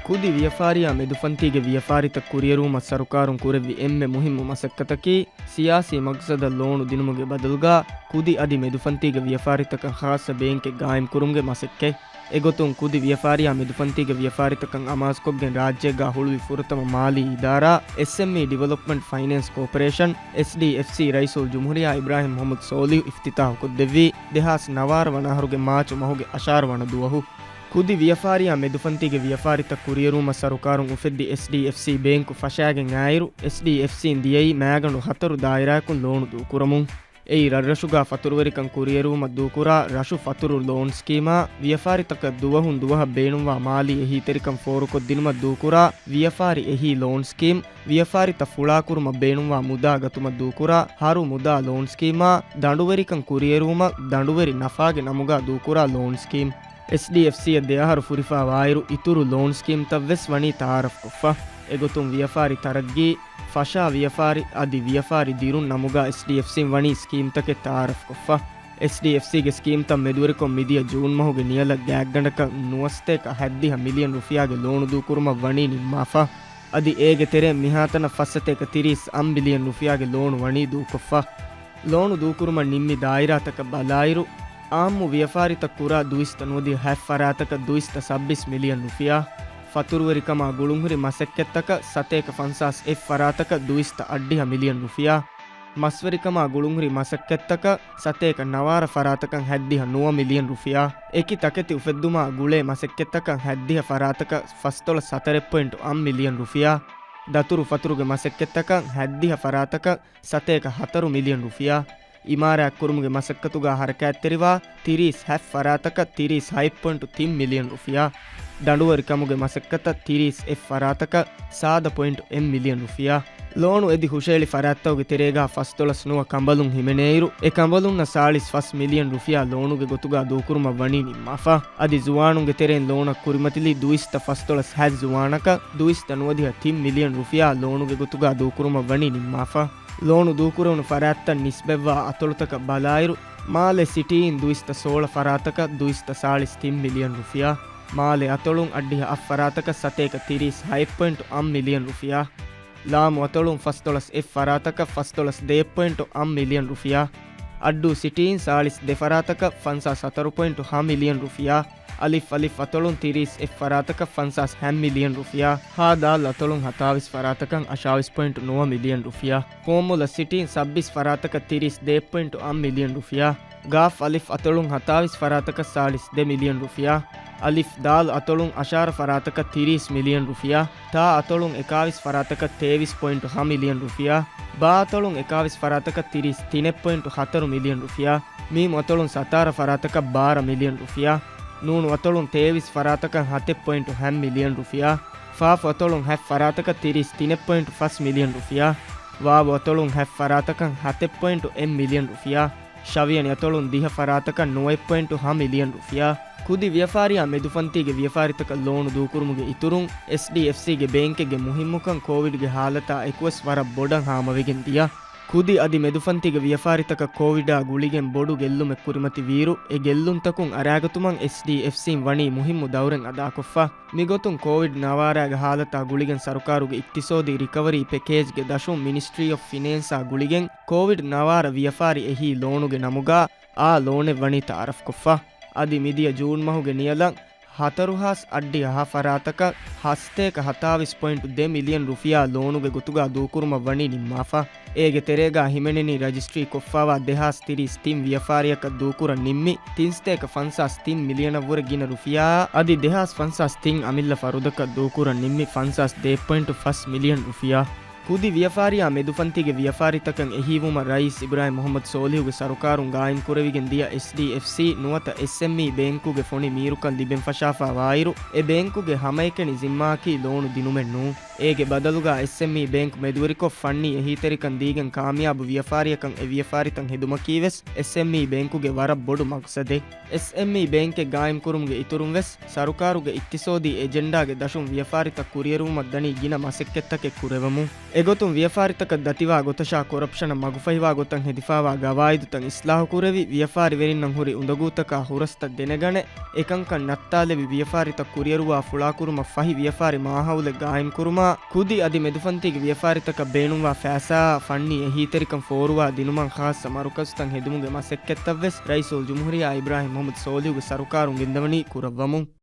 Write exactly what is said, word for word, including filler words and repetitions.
ކުދި ވިޔަފާރިއާ މެދުފަންތީގެ ވިޔަފާރިތައް ކުރިއެރުވުމަށް ސަރުކާރުން ކުރެއްވި އެންމެ މުހިއްމު މަސައްކަތަކީ، ސިޔާސީ މަގްސަދަށް ލޯނު ދިނުމުގެ ބަދަލުގަ، ކުދި އަދި މެދުފަންތީގެ ވިޔަފާރިތަކަށް ޚާއްޞަ ބޭންކެއް ގާއިމްކުރުމުގެ މަސައްކަތް. އެގޮތުން ކުދި ވިޔަފާރިއާ މެދުފަންތީގެ ވިޔަފާރިތަކަށް އަމާޒުކޮށްގެން ރާއްޖޭގަ ހުޅުވި ފުރަތަމަ މާލީ އިދާރާ، އެސްއެމްއީ ޑިވެލޮޕްމަންޓް ފައިނޭންސް ކޯޕަރޭޝަން، އެސްޑީއެފްސީ، ރައީސުލްޖުމްހޫރިއްޔާ އިބްރާހިމް މުޙައްމަދު ސޯލިހު އިފްތިތާޙުކޮށްދެއްވީ، ދެހާސް ނަވާރަ ވަނަ އަހަރުގެ މާޗު މަހުގެ އަށާރަ ވަނަ ދުވަހު. ކުދި ވިޔަފާރިއާ މެދުފަންތީގެ ވިޔަފާރިތައް ކުރިއެރުވުމަށް ސަރުކާރުން އުފެއްދި އެސްޑީއެފްސީ ބޭންކު ފަށާގެން އާއިރު، އެސްޑީއެފްސީން ދިޔައީ މައިގަނޑު ހަތަރު ދާއިރާއަކުން ލޯނު ދޫކުރަމުން. އެއީ ރަށްރަށުގަ ފަތުރުވެރިކަން ކުރިއެރުވުމަށް ދޫކުރާ ރަށު ފަތުރު ލޯން ސްކީމާ، ވިޔަފާރިތަކަށް ދުވަހުން ދުވަހަށް ބޭނުންވާ މާލީ އެހީތެރިކަން ފޯރުކޮށްދިނުމަށް ދޫކުރާ ވިޔަފާރި އެހީ ލޯން ސްކީމް، ވިޔަފާރިތައް ފުޅާކުރުމަށް ބޭނުންވާ މުދާ ގަތުމަށް ދޫކުރާ ހަރު މުދާ ލޯން ސްކީމާ، ދަނޑުވެރިކަން ކުރިއެރުވުމަށް ދަނޑުވެރި ނަފާގެ ނަމުގަ ދޫކުރާ ލޯން ސްކީމް. އެސްޑީއެފްސީއަށް ދެ އަހަރު ފުރިފާވާއިރު، އިތުރު ލޯން ސްކީމްތައްވެސް ވަނީ ތައާރަފްކޮށްފަ. އެގޮތުން ވިޔަފާރި ތަރައްގީ، ފަށާ ވިޔަފާރި އަދި ވިޔަފާރި ދިރުން ނަމުގަ އެސްޑީއެފްސީން ވަނީ ސްކީމްތަކެއް ތައާރަފްކޮށްފަ. އެސްޑީއެފްސީގެ ސްކީމްތައް މެދުވެރިކޮށް މިދިޔަ ޖޫން މަހުގެ ނިޔަލަށް ގާތްގަނޑަކަށް ނުވަސަތޭކަ ހަތްދިހަ މިލިއަން ރުފިޔާގެ ލޯނު ދޫކުރުމަށް ވަނީ ނިންމާފަ. އަދި އޭގެ ތެރެއިން މިހާތަނަށް ފައްސަތޭކަ ތިރީސް އަށް މިލިއަން ރުފިޔާގެ ލޯނު ވަނީ ދޫކޮށްފަ. ލޯނު ދޫކުރުމަށް ނިންމި ދާއިރާތަކަށް ބަލާއިރު، އާއްމު ވިޔަފާރިތައް ކުރާ ދުއިސައްތަ ނުވަދިހަ ހަތް ފަރާތަކަށް ދުއިސައްތަ ސައްބީސް މިލިއަން ރުފިޔާ، ފަތުރުވެރިކަމާ ގުޅުންހުރި މަސައްކަތްތަކަށް ސަތޭކަ ފަންސާސް އެއް ފަރާތަކަށް ދުއިސައްތަ އަށްޑިހަ މިލިއަން ރުފިޔާ، މަސްވެރިކަމާ ގުޅުންހުރި މަސައްކަތްތަކަށް ސަތޭކަ ނަވާރަ ފަރާތަކަށް ހަތްދިހަ ނުވަ މިލިއަން ރުފިޔާ، އެކި ތަކެތި އުފެއްދުމާ ގުޅޭ މަސައްކަތްތަކަށް ހަތްދިހަ ފަރާތަކަށް ފަސްދޮޅަސް ހަތަރެއް ޕޮއިންޓު އަށް މިލިއަން ރުފިޔާ، ދަތުރު ފަތުރުގެ މަސައްކަތްތަކަށް ހަތްދިހަ ފަރާތަކަށް ސަތޭކަ ހަތަރު މިލިއަން ރުފިޔާ، އިމާރާތްކުރުމުގެ މަސައްކަތުގަ ހަރަކާތްތެރިވާ ތިރީސް ހަތް ފަރާތަކަށް ތިރީސް ހަތް ޕޮއިންޓު ތިން މިލިއަން ރުފިޔާ، ދަނޑުވެރިކަމުގެ މަސައްކަތަށް ތިރީސް އެއް ފަރާތަކަށް ސާދަ ޕޮއިންޓު އެއް މިލިއަން ރުފިޔާ، ލޯނު އެދި ހުށައެޅި ފަރާތްތަކުގެ ތެރޭގަ ފަސްދޮޅަސް ނުވަ ކަނބަލުން ހިމެނޭއިރު، އެ ކަނބަލުންނަށް ސާޅީސް ފަސް މިލިއަން ރުފިޔާ ލޯނުގެ ގޮތުގަ ދޫކުރުމަށް ވަނީ ނިންމާފަ. އަދި ޒުވާނުންގެ ތެރެއިން ލޯނަށް ކުރިމަތިލީ ދުއިސައްތަ ފަސްދޮޅަސް ހަތް ޒުވާނަކަށް ދުއިސައްތަ ނުވަދިހަ ތިން މިލިއަން ރުފިޔާ ލޯނުގެ ގޮތުގަ ދޫކުރުމަށް ވަނީ ނިންމާފަ. ލޯނު ދޫކުރެވުނު ފަރާތްތައް ނިސްބަތްވާ އަތޮޅުތަކަށް ބަލާއިރު، މާލެ ސިޓީއިން ދުއިސައްތަ ސޯޅަ ފަރާތަކަށް ދުއިސައްތަ ސާޅީސް ތިން މިލިއަން ރުފިޔާ، މާލެ އަތޮޅުން އަށްޑިހަ އަށް ފަރާތަކަށް ސަތޭކަ ތިރީސް ހަތް ޕޮއިންޓު އަށް މިލިއަން ރުފިޔާ، ލާމު އަތޮޅުން ފަސްދޮޅަސް އެއް ފަރާތަކަށް ފަސްދޮޅަސް ދޭއް ޕޮއިންޓު އަށް މިލިއަން ރުފިޔާ، އައްޑޫ ސިޓީއިން ސާޅީސް ދެ ފަރާތަކަށް ފަންސާސް ހަތަރު ޕޮއިންޓު ހަ މިލިއަން ރުފިޔާ، އަލިފް އަލިފް އަތޮޅުން ތިރީސް އެއް ފަރާތަކަށް ފަންސާސް ހަ މިލިއަން ރުފިޔާ، ހާ ދާލް އަތޮޅުން ހަތާވީސް ފަރާތަކަށް އަށާވީސް ޕޮއިންޓު ނުވަ މިލިއަން ރުފިޔާ، ކޯމުލަ ސިޓީން ސައްބީސް ފަރާތަކަށް ތިރީސް ދޭއް ޕޮއިންޓު އަށް މިލިއަން ރުފިޔާ، ގާފް އަލިފް އަތޮޅުން ހަތާވީސް ފަރާތަކަށް ސާޅީސް ދެ މިލިއަން ރުފިޔާ، އަލިފް ދާލް އަތޮޅުން އަށާރަ ފަރާތަކަށް ތިރީސް މިލިއަން ރުފިޔާ، ތާ އަތޮޅުން އެކާވީސް ފަރާތަކަށް ތޭވީސް ޕޮއިންޓު ހަ މިލިއަން ރުފިޔާ، ބާ އަތޮޅުން އެކާވީސް ފަރާތަކަށް ތިރީސް ތިނެއް ޕޮއިންޓު ހަތަރު މިލިއަން ރުފިޔާ، މީމު އަތޮޅުން ސަތާރަ ފަރާތަކަށް ބާރަ މިލިއަން ރުފިޔާ، ނޫނު އަތޮޅުން ތޭވީސް ފަރާތަކަށް ހަތެއް ޕޮއިންޓު ހަ މިލިއަން ރުފިޔާ، ފާފު އަތޮޅުން ހަތް ފަރާތަކަށް ތިރީސް ތިނެއް ޕޮއިންޓު ފަސް މިލިއަން ރުފިޔާ، ވާވު އަތޮޅުން ހަތް ފަރާތަކަށް ހަތެއް ޕޮއިންޓު އެއް މިލިއަން ރުފިޔާ، ޝަވިޔަނި އަތޮޅުން ދިހަ ފަރާތަކަށް ނުވައެއް ޕޮއިންޓު ހަ މިލިއަން ރުފިޔާ. ކުދި ވިޔަފާރިއާ މެދުފަންތީގެ ވިޔަފާރިތަކަށް ލޯނު ދޫކުރުމުގެ އިތުރުން، އެސްޑީއެފްސީގެ ބޭންކެއްގެ މުހިއްމުކަން ކޯވިޑްގެ ހާލަތާ އެކުވެސް ވަރަށް ބޮޑަށް ހާމަވެގެން ދިޔަ. ކުދި އަދި މެދުފަންތީގެ ވިޔަފާރިތަކަށް ކޯވިޑާ ގުޅިގެން ބޮޑު ގެއްލުމެއް ކުރިމަތިވިއިރު، އެ ގެއްލުންތަކުން އަރާގަތުމަށް އެސްޑީއެފްސީން ވަނީ މުހިއްމު ދައުރެއް އަދާކޮށްފަ. މިގޮތުން ކޯވިޑް ނަވާރައިގެ ހާލަތާ ގުޅިގެން ސަރުކާރުގެ އިޤްތިޞާދީ ރިކަވަރީ ޕެކޭޖްގެ ދަށުން މިނިސްޓްރީ އޮފް ފިނޭންސާ ގުޅިގެން ކޯވިޑް ނަވާރަ ވިޔަފާރި އެހީ ލޯނުގެ ނަމުގާ އާ ލޯނެއް ވަނީ ތައާރަފްކޮށްފަ. އަދި މިދިޔަ ޖޫން މަހުގެ ނިޔަލަށް ހަތަރު ހާސް އަށްޑިހަ ހަ ފަރާތަކަށް ހަސަތޭކަ ހަތާވީސް ޕޮއިންޓު ދެ މިލިއަން ރުފިޔާ ލޯނުގެ ގޮތުގާ ދޫކުރުމަށް ވަނީ ނިންމާފަ. އޭގެ ތެރޭގާ ހިމެނެނީ ރަޖިސްޓްރީ ކޮށްފާވާ ދެހާސް ތިރީސް ތިން ވިޔަފާރިއަކަށް ދޫކުރަން ނިންމި ތިންސަތޭކަ ފަންސާސް ތިން މިލިއަނަށްވުރެ ގިނަ ރުފިޔާއާ، އަދި ދެހާސް ފަންސާސް ތިން އަމިއްލަ ފަރުދަކަށް ދޫކުރަން ނިންމި ފަންސާސް ދޭއް ޕޮއިންޓު ފަސް މިލިއަން ރުފިޔާ. ކުދި ވިޔަފާރިއާ މެދުފަންތީގެ ވިޔަފާރިތަކަށް އެހީވުމަށް ރައީސް އިބްރާހިމް މުޙައްމަދު ސޯލިހުގެ ސަރުކާރުން ގާއިމްކުރެވިގެން ދިޔަ އެސްޑީއެފްސީ ނުވަތަ އެސްއެމްއީ ބޭންކުގެ ފޮނި މީރުކަން ލިބެން ފަށާފާ ވާއިރު، އެ ބޭންކުގެ ހަމައެކަނި ޒިންމާއަކީ ލޯނު ދިނުމެއް ނޫން. އޭގެ ބަދަލުގާ އެސްއެމްއީ ބޭންކު މެދުވެރިކޮށް ފަންނީ އެހީތެރިކަން ދީގެން ކާމިޔާބު ވިޔަފާރިއަކަށް އެ ވިޔަފާރިތައް ހެދުމަކީވެސް އެސްއެމްއީ ބޭންކުގެ ވަރަށް ބޮޑު މަގްސަދެއް. އެސްއެމްއީ ބޭންކެއް ގާއިމްކުރުމުގެ އިތުރުން ވެސް ސަރުކާރުގެ އިޤްތިޞާދީ އެޖެންޑާގެ ދަށުން ވިޔަފާރިތައް ކުރިއެރުވުމަށް ދަނީ ގިނަ މަސައްކަތްތަކެއް ކުރެވެމުން. އެ އެގޮތުން ވިޔަފާރިތަކަށް ދަތިވާ ގޮތަށާ ކޮރަޕްޝަނަށް މަގުފަހިވާ ގޮތަށް ހެދިފާވާ ގަވާއިދުތައް އިސްލާހުކުރެވި، ވިޔަފާރިވެރިންނަށް ހުރި އުނދަގޫތަކާ ހުރަސްތައް ދެނެގަނެ، އެކަންކަން ނައްތާލެވި، ވިޔަފާރިތައް ކުރިއެރުވާ ފުޅާކުރުމަށް ފަހި ވިޔަފާރި މާހައުލެއް ގާއިމްކުރުމާ، ކުދި އަދި މެދުފަންތީގެ ވިޔަފާރިތަކަށް ބޭނުންވާ ފައިސާއާ ފަންނީ އެހީތެރިކަން ފޯރުވާ ދިނުމަށް ޚާއްޞަ މަރުކަޒުތައް ހެދުމުގެ މަސައްކަތްތައްވެސް ރައީސުލްޖުމްހޫރިއްޔާ އިބްރާހިމް މުހައްމަދު ސޯލިހުގެ ސަރުކާރުން ގެންދަވަނީ ކުރައްވަމުން.